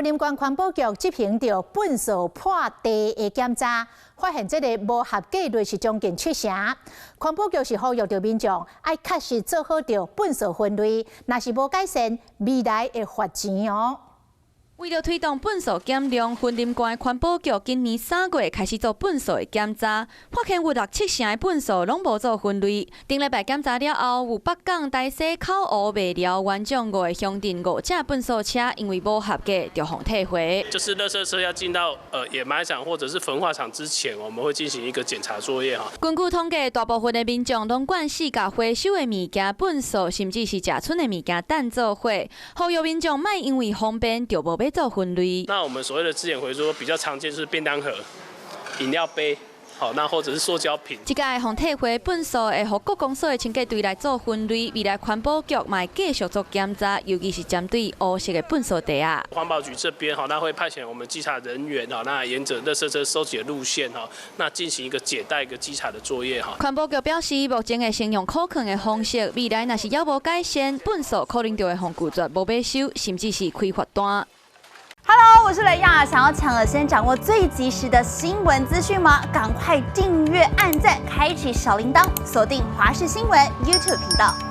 雲林縣環保局執行著糞掃破地的檢查，發現這个無合格類是將近七成。環保局是呼籲著民眾愛確實做好著糞掃分類，若是無改善，未來會罰錢哦。為著推動糞掃減量，雲林縣環保局今年3月開始做糞掃的檢查，發現有六七成的糞掃攏無做分類。頂禮拜檢查了後，有北港、大溪、口湖、麥寮、元長五个鄉鎮五隻糞掃車，因為無合格就予退回。就是垃圾車要進到掩埋場或者是焚化廠之前，我們會進行一個檢查作業哈。根據統計，大部分的民眾攏慣勢共回收的物件、糞掃，甚至是食賰的物件擲做伙，呼籲民眾莫因為方便就無欲做分類。那我們所謂的資源回收比較常見就是便當盒、飲料杯，好，那或者是塑膠瓶。這屆予退回糞掃會予各公所的清潔隊來做分類，未來環保局嘛會繼續做檢查，尤其是針對烏色的糞掃袋仔。環保局這邊哈，那會派遣我們稽查人員哈，那沿著垃圾車收集的路線哈，那進行一個解袋一個稽查的作業哈。環保局表示，目前會先用苦勸的方式，未來若是猶無改善，糞掃可能就會予拒絕無欲收，甚至是開罰單。 Hello，我是雷亞，想要搶先掌握最及時的新聞資訊嗎？趕快訂閱、按讚、開啟小鈴鐺，鎖定華視新聞 YouTube 頻道。